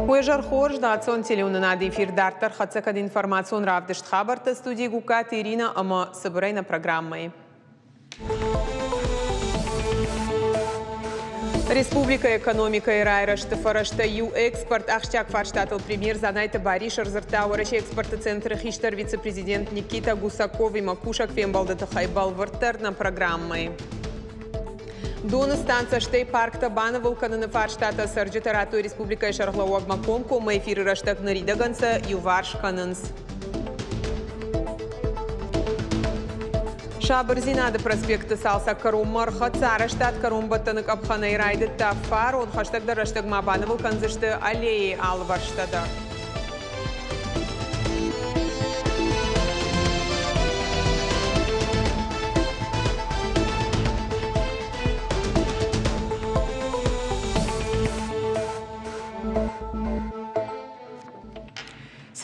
Уе зӕр хорз, национ телеуынынады эфир дарддӕр хӕццӕ кӕны информацион равдыст хабӕрттӕ студийы Гугкаты Ирина ӕмӕ цыбырӕй нӕ программӕйы. Республикӕйы экономикӕйы райрӕзты фӕрӕзтӕ иу экспорт ахсджиаг фарстатыл премьер Дзанайты Барис ӕрдзырдта Уӕрӕсейы экспорты центры хистӕр вице-президент Никита Гусаковимӕ кусӕг фембӕлды тыххӕй бӕлвырддӕр нӕ программӕйы. Доны станцӕ стӕй парктӕ банывыл кӕныны фарстатӕ цӕрджытӕ радтой республикӕйы сӕргълӕууӕгмӕ комкоммӕ эфиры рӕстӕг ныридӕгӕн сӕ иуварс кӕнынц. Сабырдзинады проспекты цалцӕг кӕронмӕ ӕрхӕццӕ арӕзтад кӕронбӕттӕны къӕпхӕнӕй райдыдта фарон. Хӕстӕгдӕр рӕстӕг ма банывыл кӕндзысты аллейы алывӕрстӕ дӕр.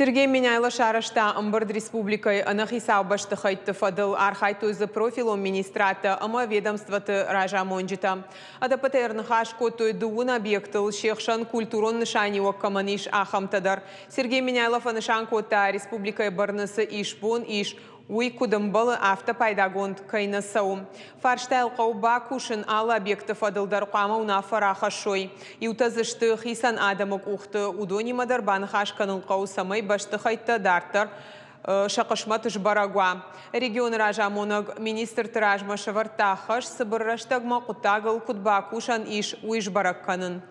Сергей Меняйло сарӕзта ӕмбырд республикӕйы ӕнӕхицау бӕстыхӕйтты фӕдыл. Архайдтой дзы профилон министрадтӕ ӕмӕ ведомствоты разамонджытӕ. Ӕдӕппӕтӕй ӕрныхас кодтой дыууын объектыл, се хсӕн культурон нысаниуӕг кӕмӕн ис, ахӕмтӕ дӕр. Сергей Меняйло фӕнысан кодта, республикӕйы бӕрны цы исбон ис, уый куыд ӕмбӕлы, афтӕ пайдагонд кӕй нӕ цӕуы. Фарстайыл хъӕуы бакусын, алы объекты фӕдыл дӕр хъуамӕ уынаффӕ рахӕссой. Иутӕ дзы сты хицӕн адӕмы къухты, уыдонимӕ дӕр баныхас кӕнын хъӕуы, цӕмӕй бӕстыхӕйттӕ дарддӕр сӕ хъысмӕт сбӕрӕг уа. Регионы разамонӕг министрты размӕ сӕвӕрдта хӕс, цыбыр рӕстӕгмӕ хъуыддагыл куыд бакусӕн ис, уый сбӕрӕг кӕнын.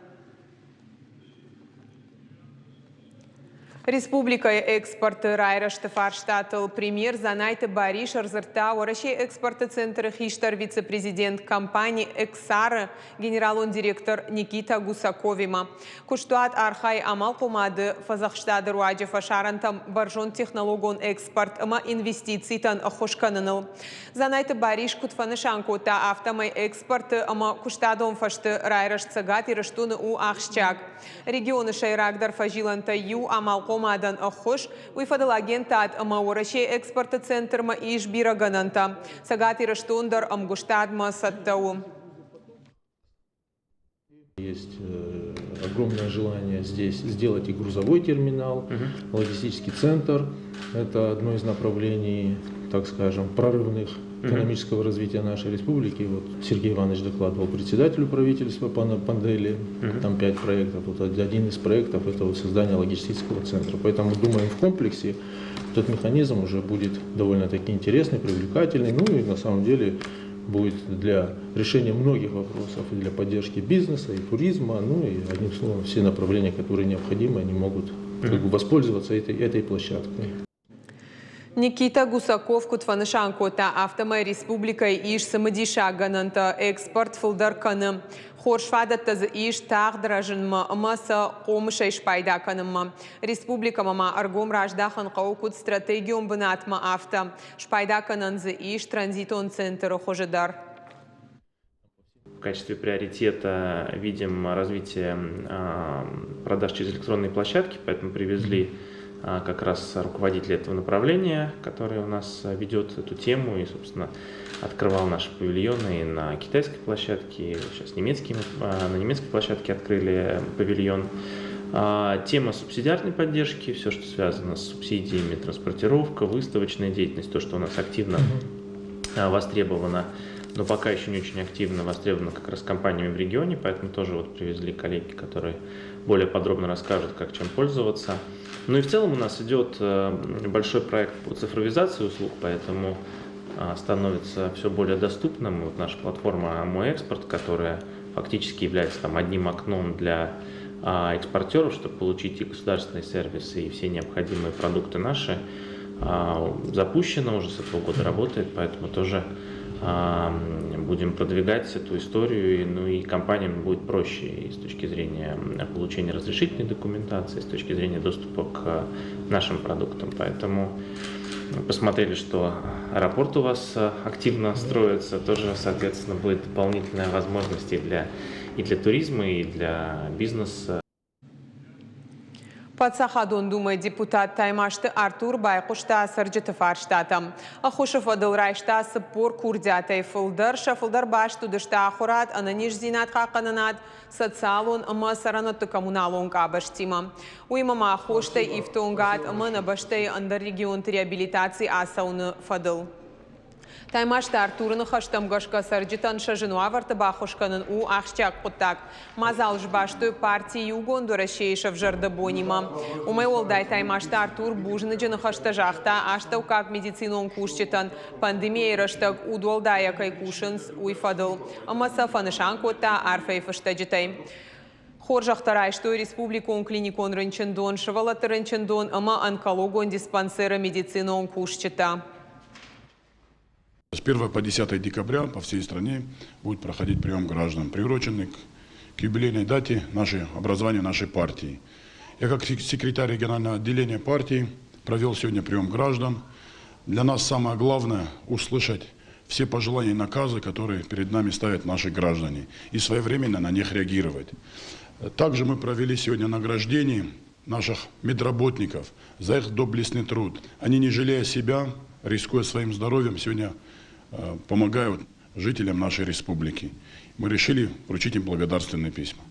Республикӕйы экспорты райрӕзты фарстатыл премьер Дзанайты Барис ӕрдзырдта Уӕрӕсейы экспорты центры хистӕр вице-президент компани «Эксар»-ы генералон директор Никита Гусаковимӕ. Куыстуат архайы амалхъомады фӕдзӕхстады руаджы фӕсарӕнтӕм бӕрзондтехнологон экспорт ӕмӕ инвестицитӕн ӕххуыс кӕныныл. Дзанайты Барис куыд фӕнысан кодта, афтӕмӕй экспорты ӕмӕ куыстадон фӕзты райрӕзт Цӕгат Ирыстоны у ахсджиаг. Регионы сӕйрагдӕр фӕзилӕнтӕй иу амалхъомадӕн ӕххуыс, уый фӕдыл агентад ӕмӕ Уӕрӕсейы экспорты центрмӕ ис бирӕ гӕнӕнтӕ. Цӕгат Ирыстон дӕр ӕмгуыстадмӕ цӕттӕ у. Есть огромное желание здесь сделать и грузовой терминал, логистический центр. Это одно из направлений, так скажем, прорывных экономического развития нашей республики. Вот Сергей Иванович докладывал председателю правительства по Пандели, там пять проектов. Вот один из проектов это вот создание логистического центра. Поэтому думаем в комплексе, этот механизм уже будет довольно-таки интересный, привлекательный. Ну и на самом деле будет для решения многих вопросов и для поддержки бизнеса, и туризма, ну и одним словом все направления, которые необходимы, они могут как бы воспользоваться этой, этой площадкой. Никита Гусаков куыд фӕнысан кодта, афтӕмӕй республикӕйы ис цымыдисаг гӕнӕнтӕ, экспорт фылдӕр кӕны. Хорз фадӕттӕ дзы ис тагъд рӕзынмӕ ӕмӕ сӕ хъомысӕй спайда кӕнынмӕ. Республикӕмӕ ма ӕргом раздахын хъӕуы куыд стратегион бынатмӕ, афтӕ. Спайда кӕнӕн дзы ис транзитон центры хуызы дӕр. В качестве приоритета видим развитие продаж через электронные площадки, поэтому привезли как раз руководителя этого направления, который у нас ведет эту тему и, собственно, открывал наши павильоны на китайской площадке, сейчас немецкие, на немецкой площадке открыли павильон. Тема субсидиарной поддержки, все, что связано с субсидиями, транспортировка, выставочная деятельность, то, что у нас активно востребовано, но пока еще не очень активно востребовано как раз компаниями в регионе, поэтому тоже вот привезли коллеги, которые более подробно расскажут, как чем пользоваться. Ну и в целом у нас идет большой проект по цифровизации услуг, поэтому становится все более доступным. Вот наша платформа «Мой экспорт», которая фактически является там одним окном для экспортеров, чтобы получить и государственные сервисы, и все необходимые продукты наши, запущена уже с этого года работает, поэтому тоже будем продвигать эту историю, ну и компаниям будет проще и с точки зрения получения разрешительной документации, с точки зрения доступа к нашим продуктам. Поэтому посмотрели, что аэропорт у вас активно строится, тоже, соответственно, будет дополнительная возможность и для туризма, и для бизнеса. Паддзахадон Думӕйы депутат Таймазты Артур байхъуыста цӕрджыты фарстатӕм. Ӕххуысы фӕдыл райста 40 курдиатӕй фылдӕр. Сӕ фылдӕр баст уыдысты ахуырад, ӕнӕниздзинад хъахъхъӕнынад, социалон ӕмӕ цӕрӕнуӕтты-коммуналон къабӕзтимӕ. Уыимӕ ма хостӕй ифтонгад ӕмӕ нӕ бӕстӕйы ӕндӕр регионты реабилитаци ацӕуыны фӕдыл. Таймазты Артуры ныхӕстӕм гӕсгӕ цӕрджытӕн сӕ зын уавӕрты баххуыс кӕнын у ахсджиаг хъуыддаг. Мадзал сбастой парти Иугонд Уӕрӕсейы сӕвзӕрды бонимӕ. Уымӕй уӕлдай Таймазты Артур бузныджы ныхӕстӕ загъта астӕуккаг медицинон кусджытӕн, пандемийӕйы рӕстӕг удуӕлдайӕ кӕй кусынц, уый фӕдыл ӕмӕ сӕ фӕнысан кодта арфӕйы фыстӕджытӕй. Хорзӕхтӕ райстой республикон клиникон рынчындон, сывӕллӕтты рынчындон ӕмӕ онкологон диспансеры медицинон кусджытӕ. С 1 по 10 декабря по всей стране будет проходить прием граждан, приуроченный к юбилейной дате нашей, образования нашей партии. Я как секретарь регионального отделения партии провел сегодня прием граждан. Для нас самое главное услышать все пожелания и наказы, которые перед нами ставят наши граждане, и своевременно на них реагировать. Также мы провели сегодня награждение наших медработников за их доблестный труд. Они, не жалея себя, рискуя своим здоровьем, сегодня помогают жителям нашей республики. Мы решили вручить им благодарственные письма.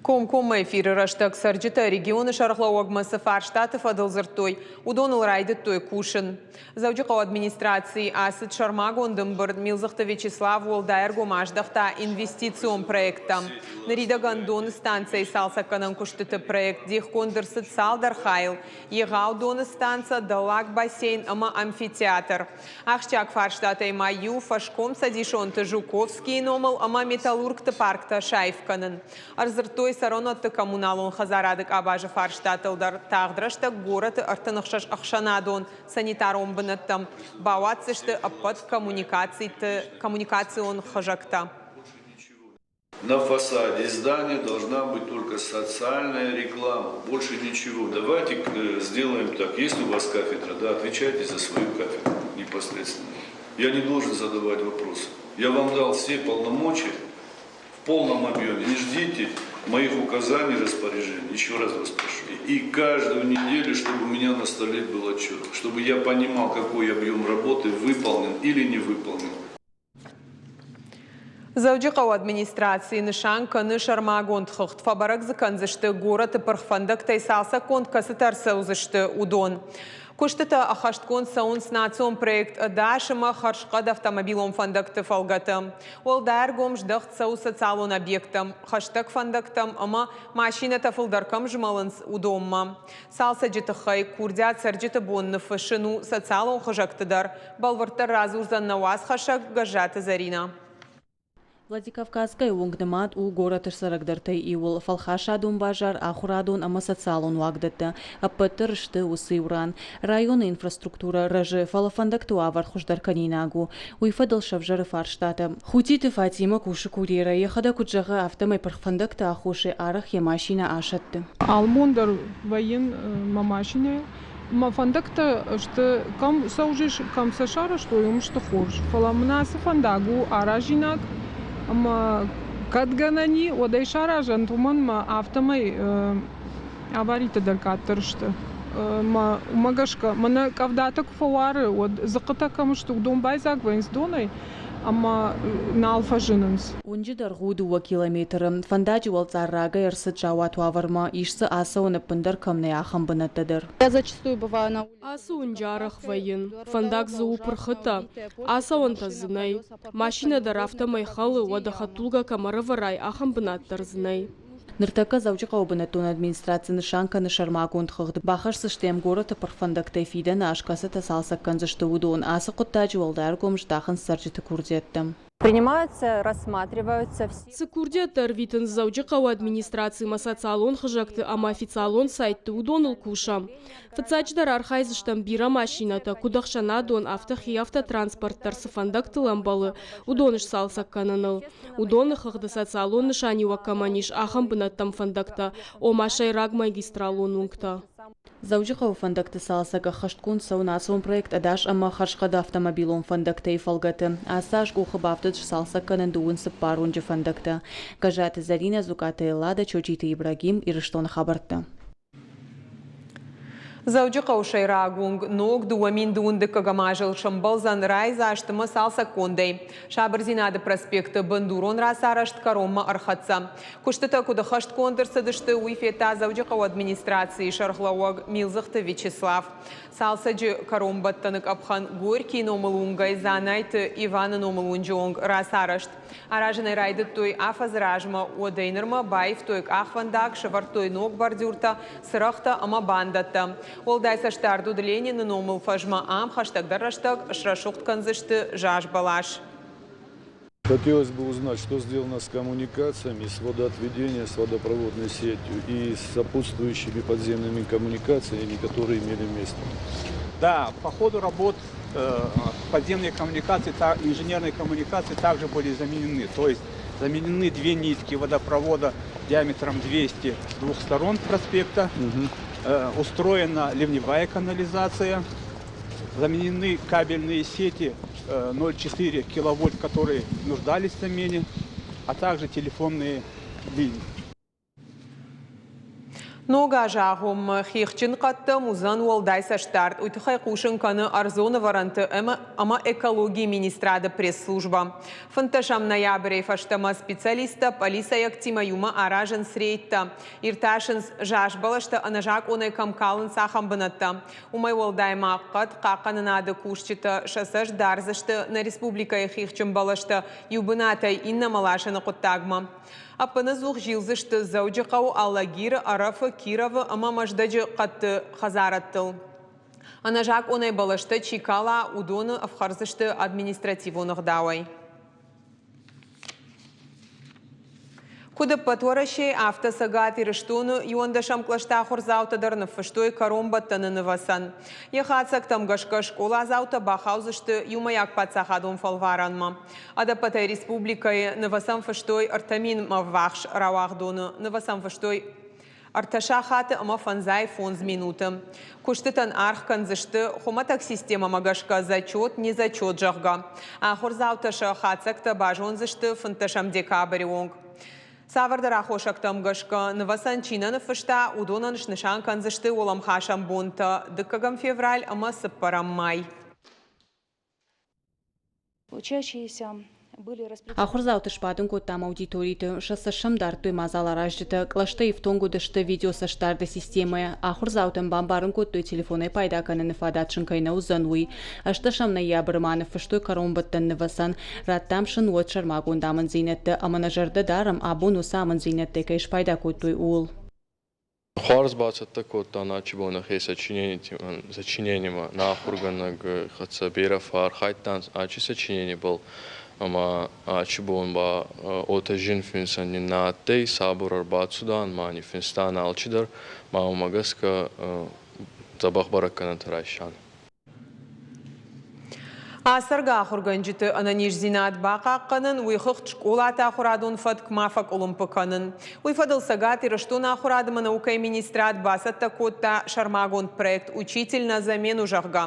Комкоммӕ эфиры рӕстӕг цӕрджытӕ регионы сӕргълӕууӕгмӕ цы фарстаты фӕдыл дзырдтой, уыдоныл райдыдтой кусын. Дзӕуджыхъӕуы администрацийы ацыд сӕрмагонд ӕмбырд. Милдзыхты Вячеслав уӕлдай ӕргом аздӕхта инвестицион проекттӕм. Ныридӕгӕн доны станцӕйы цалцӕггӕнӕн куыстыты проект дихгонд ӕрцыд цалдӕр хайыл. Егъау доны станцӕ, дӕллаг бассейн ӕмӕ амфитеатр. Ахсджиаг фарстатӕй ма иу фӕскомцӕдисонты Жуковскийы номыл ӕмӕ Металлургты парктӕ саив кӕнын. Ӕрдзырдтой цӕрӕнуӕтты-коммуналон хӕдзарады къабазы фарстатыл дӕр. Тагъд рӕстӕг горӕты 36 ӕхсӕнадон санитарон бынӕттӕм бауадздзысты ӕппӕт коммуникацион хызӕгтӕ. На фасаде здания должна быть только социальная реклама, больше ничего. Давайте сделаем так, если у вас кафедра, да, отвечайте за свою кафедру непосредственно. Я не должен задавать вопросы. Я вам дал все полномочия в полном объеме. Не ждите моих указаний, распоряжений. Еще раз вас прошу. И каждую неделю, чтобы у меня на столе был отчет, чтобы я понимал, какой объем работы выполнен или не выполнен. Дзӕуджыхъӕуы администраци нысан кӕны сӕрмагонд хыгъд. Фӕбӕрӕг дзы кӕндзысты, горӕты пырх фӕндӕгтӕй цалцӕггонд кӕцытӕ ӕрцӕудзысты, уыдон. Куыстытӕ ӕххӕстгонд цӕуынц национ проект Ӕдас ӕмӕ хӕрзхъӕд автомобилон фӕндӕгты фӕлгӕты. Уӕлдай ӕргом здӕхт цӕуы социалон объекттӕм, хӕстӕг фӕндӕгтӕм ӕмӕ машинӕтӕ фылдӕр кӕм змӕлынц, уыдонмӕ. Цалцӕджы тыххӕй курдиат цӕрджыты бон ныффыссын у социалон хызӕгты дӕр. Бӕлвырддӕр радзурдзӕн нӕ уацхӕссӕг Гӕззаты Зӕринӕ. Владикавказскӕйы уынг нымад у горӕты сӕрагдӕртӕй иуыл. Фӕлхасадон базар, ахуырадон ӕмӕ социалон уагдӕттӕ ӕппӕт дӕр сты уыцы иу ран. Районы инфраструктурӕ рӕзы, фӕлӕ фӕндӕгты уавӕр хуыздӕр кӕнинаг у. Уый фӕдыл сӕвзӕры фарстатӕ. Хутиты Фатимӕ кусы курьерӕй. Йӕхӕдӕг куыд зӕгъы, афтӕмӕй пырх фӕндӕгты аххосӕй арӕх йӕ машинӕ асӕтты. Алы бон дӕр вӕййын мӕ машинӕйыл. Мӕ фӕндӕгтӕ сты, кӕм сӕ кӕм сӕ сарӕзтой, уым сты хорз. Фӕлӕ мын ацы фӕндаг у аразинаг ӕмӕ кӕд гӕнӕн и, уӕд ӕй саразӕнт, уымӕн ӕмӕ афтӕмӕй аваритӕ дӕр къаддӕр сты. Мӕ уымӕ гӕсгӕ мӕнӕ къӕвдатӕ куы фӕуары, уӕд дзыхъхъытӕ кӕм сты, уыдон байдзаг вӕййынц донӕй ӕмӕ нал фӕзынынц. Уынджы дӕргъ у 2 километры. Фӕндаджы уӕлцъар рагӕй ӕрцыд заууат уавӕрмӕ, ис дзы ацӕуӕн ӕппындӕр кӕм нӕй, ахӕм бынӕттӕ дӕр. Ацы уынджы арӕх вӕййын. Фӕндаг дзы у пырхытӕ, ацӕуӕнтӕ дзы нӕй. Машинӕ дӕр афтӕмӕй хӕлы, уӕдӕ хӕдтулгӕ кӕм ӕрӕвӕрай, ахӕм бынат дӕр дзы нӕй. Ныртӕккӕ Дзӕуджыхъӕуы бынӕттон администраци нысан кӕны сӕрмагонд хыгъд. Бахӕсдзысты йӕм горӕты пырх фӕндӕгтӕй фидӕны аз кӕцытӕ цалцӕг кӕндзысты, уыдон. Ацы хъуыддаджы уӕлдай ӕргом здахынц цӕрджыты курдиӕттӕм. Принимаются, рассматриваются все. Цы курдиӕттӕ ӕрвитынц Дзӕуджыхъӕуы администрацимӕ социалон хызӕгты ӕмӕ официалон сайтты, уыдоныл кусӕм. Фыццаджыдӕр архайдзыстӕм бирӕ машинӕтӕ, куыд ӕхсӕнадон, афтӕ хи автотранспорт дӕр цы фӕндӕгтыл ӕмбӕлы, уыдоны сцалцӕг кӕныныл. Уыдоны хыгъды социалон нысаниуӕг кӕмӕн ис, ахӕм бынӕттӕм фӕндӕгтӕ, ома сӕйраг магистралон уынгтӕ. Дзӕуджыхъӕуы фӕндӕгты цалцӕг ӕххӕстгонд цӕуы национ проект Ӕдас ӕмӕ хӕрзхъӕд автомобилон фӕндӕгтӕ-йы фӕлгӕты. Ацы аз къухы бафтыд сцалцӕг кӕнын дыууын цыппар уынджы фӕндӕгтӕ. Гӕззаты Зӕринӕ, Дзукъаты Элладӕ, Чочиты Ибрагим, Ирыстоны хабӕрттӕ. Дзӕуджыхъӕуы сӕйраг уынг ног 2012 дыккӕгӕм азыл сӕмбӕлдзӕн райдзаст ӕмӕ цалцӕггондӕй. Сабырдзинады проспекты бындурон рацарӕзт кӕронмӕ ӕрхӕццӕ. Куыстытӕ куыд ӕххӕстгонд ӕрцыдысты, уый федта Дзӕуджыхъӕуы администрацийы сӕргълӕууӕг Милдзыхты Вячеслав. Цалцӕджы кӕронбӕттӕны къӕпхӕн Горькийы номыл уынгӕй Дзанайты Иваны номыл уынджы онг рацарӕзт. Аразын ӕй райдыдтой афӕдзы размӕ, уӕдӕй нырмӕ баивтой къахвӕндаг, сӕвӕрдтой ног бордюртӕ, цырӕгътӕ ӕмӕ бандӕттӕ. Уӕлдай цӕстдард уыд Ленины номыл фӕзмӕ, ам хӕстӕгдӕр рӕстӕг срӕсугъд кӕндзысты заз бӕлас. Хотелось бы узнать, что сделано с коммуникациями, с водоотведением, с водопроводной сетью и с сопутствующими подземными коммуникациями, которые имели место. Да, по ходу работ подземные коммуникации, инженерные коммуникации также были заменены. То есть заменены две нитки водопровода диаметром 200 с двух сторон проспекта. Угу. Устроена ливневая канализация. Заменены кабельные сети 0,4 киловольт, которые нуждались в замене, а также телефонные линии. Ног азы агъоммӕ хихджын хъӕдтӕм уыдзӕн уӕлдай цӕстдард. Уый тыххӕй хъусын кӕны ӕрдзон ӕвӕрӕнты ӕмӕ экологийы министрады пресс-службӕ. Фынддӕсӕм ноябрӕй фӕстӕмӕ специалисттӕ пъӕлицӕйӕгтимӕ иумӕ аразынц рейдтӕ. Иртасынц, заз бӕлӕстӕ ӕнӕзакъонӕй кӕм калынц, ахӕм бынӕттӕ. Уымӕй уӕлдай ма хъӕд хъахъхъӕнынады кусджытӕ сӕ цӕст дардзысты нӕ республикӕйы хихджын бӕлӕстӕ иу бынатӕй иннӕмӕ ласыны хъуыддагмӕ. Ӕппынӕдзух зилдзысты Дзӕуджыхъӕуы, Алагиры, Ӕрӕфы, Кировы ӕмӕ Мӕздӕджы хъӕдты хӕдзарӕдтыл. Ӕнӕзакъонӕй бӕлӕстӕ чи кала, уыдоны ӕфхӕрдзысты административон ӕгъдауӕй. Куыд ӕппӕт Уӕрӕсейы, афтӕ Цӕгат Ирыстоны иуӕндӕсӕм кълӕсты ахуырдзаутӕ дӕр ныффыстой кӕронбӕттӕны нывӕцӕн. Йӕ хатдзӕгтӕм гӕсгӕ скъоладзаутӕ бахаудзысты иумӕйаг паддзахадон фӕлварӕнмӕ. Ӕдӕппӕтӕй республикӕйы нывӕцӕн фыстой ӕртӕ минмӕ ввахс рауагъдоны, нывӕцӕн фыстой ӕртӕ сахаты ӕмӕ 55 минуты. Куыстытӕн аргъ кӕндзысты хуымӕтӕг системӕмӕ гӕсгӕ зачет, не зачет, зӕгъгӕ. Ахуырдзаутӕ сӕ хатдзӕгтӕ базондзысты 15 декабры онг. Цавӕрдӕр аххосӕгтӕм гӕсгӕ нывӕцӕн чи нӕ ныффыста, уыдонӕн снысан кӕндзысты уӕлӕмхасӕн бонтӕ дыккӕгӕм февраль ӕмӕ цыппӕрӕм май. Учащиеся Ахуырдзауты сбадын кодтам аудиториты, сӕ цӕст сӕм дардтой мадзаларазджытӕ, кълӕстӕ ифтонг уыдысты видеоцӕстдарды системӕйӕ. Ахуырдзаутӕн бамбарын кодтой, телефонӕй пайда кӕныны фадат сын кӕй нӕ уыдзӕн, уый. Ӕстдӕсӕм ноябры ма ныффыстой кӕронбӕттӕн нывӕцӕн. Радтам сын уӕд сӕрмагонд амынддзинӕдтӕ ӕмӕ нӕ зӕрдӕ дарӕм, абон уыцы амынддзинӕдтӕй кӕй спайда кодтой, ууыл. Хуарз бацӕттӕ кодтан ачибон ӕхе сочиненимӕ. Нӕ ахургӕнӕг хӕццӕ берӕ фӕархайдтан ачи сочиненибӕл ӕма ачибон ба уотӕ зин финсӕн нин нӕ адтӕй, сабур ӕрбацудан ма ниффинстан алчидӕр, ма уомӕ гӕсгӕ дзӕбӕх бӕрӕггӕнӕнтӕ райстан. Ацӕргӕ ахуыргӕнджыты ӕнӕниздзинад бахъахъхъӕнын, уый хыгъд скъолаты ахуырадон фӕтк ма фӕкъуылымпы кӕнын. Уый фӕдыл Цӕгат Ирыстоны ахуырад ӕмӕ наукӕйы министрад бацӕттӕ кодта сӕрмагонд проект «Учитель на замену», зӕгъгӕ.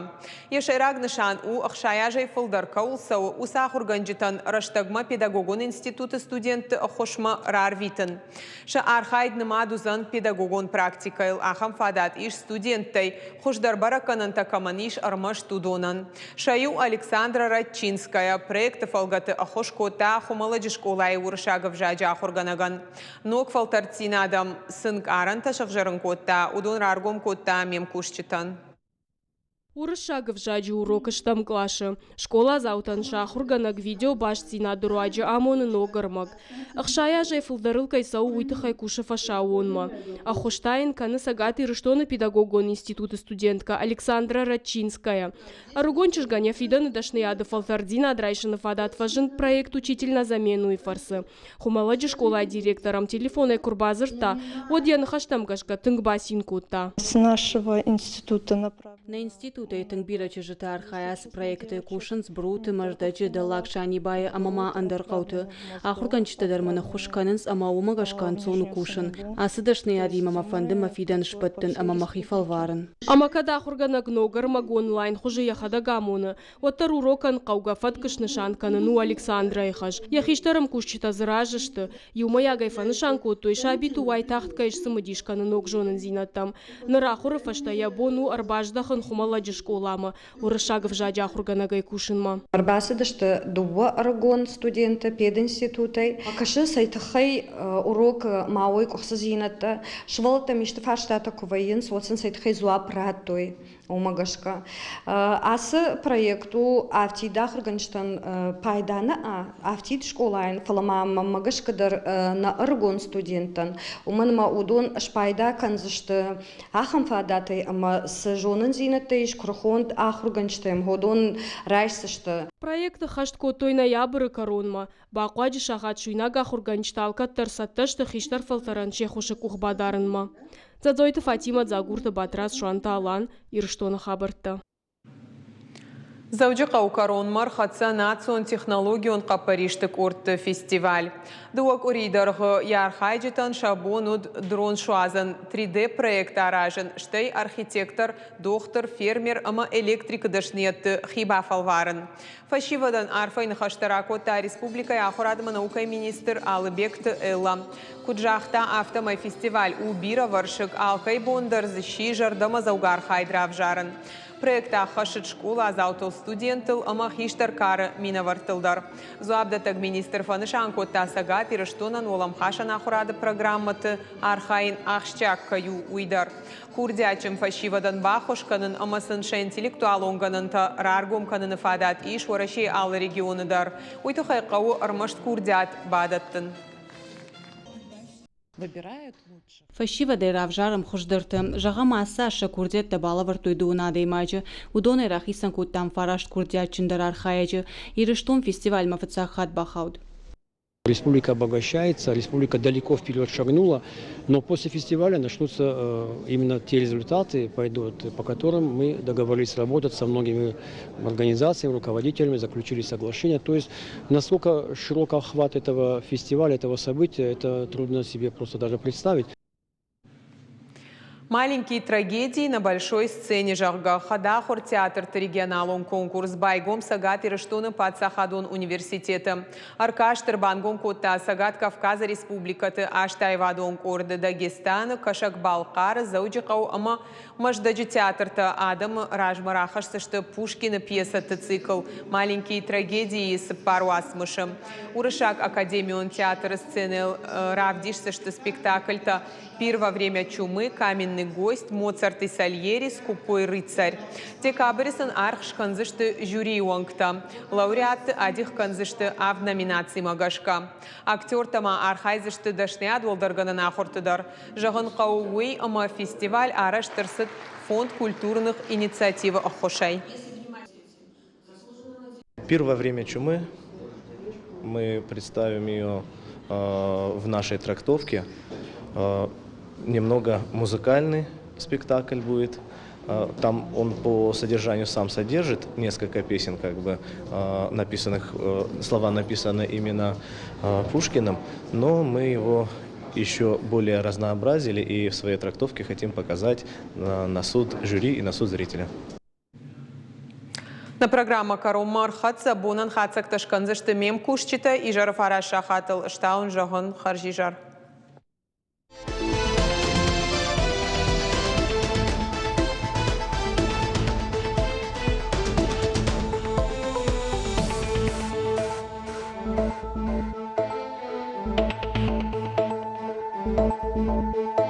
Йӕ сӕйраг нысан у, 60 азӕй фылдӕр кӕуыл цӕуы, уыцы ахуыргӕнджытӕн рӕстӕгмӕ педагогон институты студентты ӕххуысмӕ рарвитын. Сӕ архайд нымад уыдзӕн педагогон практикӕйыл. Ахӕм фадат ис студенттӕй, хуыздӕр бӕрӕггӕнӕнтӕ кӕмӕн ис, ӕрмӕст уыдонӕн. Сӕ иу Александра Радчинская проекты фӕлгӕты ӕххуыс кодта Хуымӕллӕджы скъолайы уырыссаг ӕвзаджы ахуыргӕнӕгӕн. Ног фӕлтӕрддзинад ӕм цы нкъарӕнтӕ сӕвзӕрын кодта, уыдон раргом кодта ме мкусджытӕн. Уырыссаг ӕвзаджы урок стӕм къласы. Скъоладзаутӕн сӕ ахуыргӕнӕг видеобастдзинады руаджы амоны ног ӕрмӕг. 60 азӕй фылдӕрыл кӕй цӕуы, уый тыххӕй кусы фӕсаууонмӕ. Ӕххуыс та йын кӕны Цӕгат Ирыстоны педагогон институты студенткӕ Александра Радчинская. Ӕрыгон чызгӕн йӕ фидӕны дӕсныйады фӕлтӕрддзинад райсыны фадат фӕзынд проект «Учитель на замену»-йы фӕрцы. Хуымӕллӕджы скъолайы директор ӕм телефонӕй куы рбадзырдта, уӕд йӕ ныхӕстӕм гӕсгӕ тынг бацин кодта. С нашего института направлено. Нӕ институт Пединститутӕй тынг бирӕ чызджытӕ архайы ацы проекты, кусынц Бруты, Мӕздӕджы, Дӕллаг Санибайы ӕмӕ ма ӕндӕр хъӕуты. Ахуыргӕнджытӕ дӕр мын ӕххуыс кӕнынц ӕмӕ уымӕ гӕсгӕ ӕнцон у кусын. Ацы дӕсныйадимӕ мӕ фӕнды мӕ фидӕн сбӕттын ӕмӕ мӕхи фӕлварын. Ӕмӕ кӕд ахуыргӕнӕг ног ӕрмӕг онлайн хуызы йӕхӕдӕг амоны, уӕддӕр урокӕн хъӕугӕ фӕтк снысан кӕнын у Александрӕйы хӕс. Йӕ хистӕр ӕмкусджытӕ дзы разы сты. Иумӕйагӕй фӕнысан кодтой, сабиты уайтагъд кӕй сцымыдис кӕны ног зонындзинӕдтӕм. Ныр ахуыры фӕстӕ йӕ бон у ӕрбаздӕхын Хуымӕллӕджы скъоламӕ, уырыссаг ӕвзаджы ахуыргӕнӕгӕй кусынмӕ. Ӕрбацыдысты дыууӕ ӕрыгон студенты пединститутӕй. Кӕсы цӕй тыххӕй урок ма уой къуыхцыдзинӕдтӕ. Сывӕллӕттӕм исты фарстатӕ куы вӕййынц, уӕд сын цӕй тыххӕй дзуапп радтой, уымӕ гӕсгӕ. Ацы проект у афтид ахуыргӕнджытӕн пайда нӕ афтид скъолайӕн, фӕлӕ ма мӕнмӕ гӕсгӕ дӕр нӕ ӕрыгон студенттӕн, уымӕн ӕмӕ уыдон спайда кӕндзысты ахӕм фадатӕй ӕмӕ цы зонындзинӕдтӕ ис куырыхонд ахуыргӕнджытӕм, уыдон райсдзысты. Проекты хӕст кодтой ноябры кӕронмӕ. Бахъуаджы сахат суинаг ахуыргӕнджытӕ алкӕддӕр цӕттӕ сты хистӕр фӕлтӕрӕн се ххуысы къух бадарынмӕ. Дзӕдзойты Фатимӕ, Дзагурты Батрадз, Суанты Алан, Ирыстоны хабӕрттӕ. Дзӕуджыхъӕуы кӕронмӕ рхӕццӕ национ технологион хъӕппӕристы къордты фестиваль. Дыууӕ къуырийы дӕргъы йӕ архайджытӕн сӕ бон уыд дрон суадзын, 3D-проект аразын, стӕй архитектор, дохтыр, фермер ӕмӕ электрикы дӕсныйӕдты хи бафӕлварын. Фӕсивӕдӕн арфӕйы ныхӕстӕ ракодта республикӕйы ахуырад ӕмӕ наукӕйы министр Алыбегты Элла. Куыд загъта, афтӕмӕй фестиваль у бирӕвӕрсыг, алкӕй бон дӕр дзы сси зӕрдӕмӕдзӕугӕ архайд равзарын. Проект ӕххӕссыд скъоладзаутыл, студенттыл ӕмӕ хистӕр кары минӕвӕрттыл дӕр. Дзуапдӕттӕг министр фӕнысан кодта, Цӕгат Ирыстонӕн уӕлӕмхасӕн ахуырады программӕты архайын ахсджиаг кӕй у, уый дӕр. Курдиатджын фӕсивӕдӕн баххуыс кӕнын ӕмӕ сын сӕ интеллектуалон гӕнӕнтӕ раргом кӕныны фадат ис Уӕрӕсейы алы регионы дӕр. Уый тыххӕй хъӕуы ӕрмӕст курдиат бадӕттын. Фӕсивӕдӕй равзарӕм хуыздӕртӕ. Зӕгъӕм, ацы аз сӕ курдиӕттӕ балӕвӕрдтой дыууын адӕймаджы. Уыдонӕй рахицӕн кодтам фараст курдиатджындӕр архайӕджы. Ирыстон фестивальмӕ фыццаг хатт бахауд. Республика обогащается, республика далеко вперед шагнула, но после фестиваля начнутся именно те результаты, пойдут, по которым мы договорились работать со многими организациями, руководителями, заключили соглашение. То есть насколько широк охват этого фестиваля, этого события, это трудно себе просто даже представить. Маленькие трагедии на большой сцене, зӕгъгӕ, хӕдахуыр театрты регионалон конкурс байгом Цӕгат Ирыстоны паддзахадон университеты. Ӕркаст ӕрбангом кодта Цӕгат Кавказы республикӕты астаивадон къорды Дагестаны, Кӕсӕг-Балхъары, Дзӕуджыхъӕу ӕмӕ Мӕздӕджы театртӕ адӕмы размӕ рахӕсдзысты Пушкины пьесӕты цикл «Маленькие трагедии»-йы цыппар уацмысы. Уырыссаг академион театры сценӕйыл равдисдзысты спектакльтӕ «Пир во время чумы», «Каменный гость», «Моцарт и Сальери», «Скупой рыцарь». Декабры сын аргъ скӕндзысты жюрийы уӕнгтӕ. Лауреатты адих кӕндзысты авд номинацимӕ гӕсгӕ. Актертӕ ма архайдзысты дӕсныйад уӕлдӕргӕнӕн ахуырты дӕр. Зӕгъын хъӕуы уый, ӕмӕ фестиваль арӕзт ӕрцыд фонд культурных инициативы ӕххуысӕй. Пир во время чумы. Мы представим ее в нашей трактовке. Немного музыкальный спектакль будет. Там он по содержанию сам содержит несколько песен, как бы написанных, слова написаны именно Пушкиным, но мы его еще более разнообразили и в своей трактовке хотим показать на суд жюри и на суд зрителя. Нӕ программӕ кӕронмӕ ӕрхӕццӕ. Бонӕн хатдзӕгтӕ скӕндзысты ме мкусджытӕ. Изӕры фараст сахатыл стауын зӕгъын хӕрзизӕр.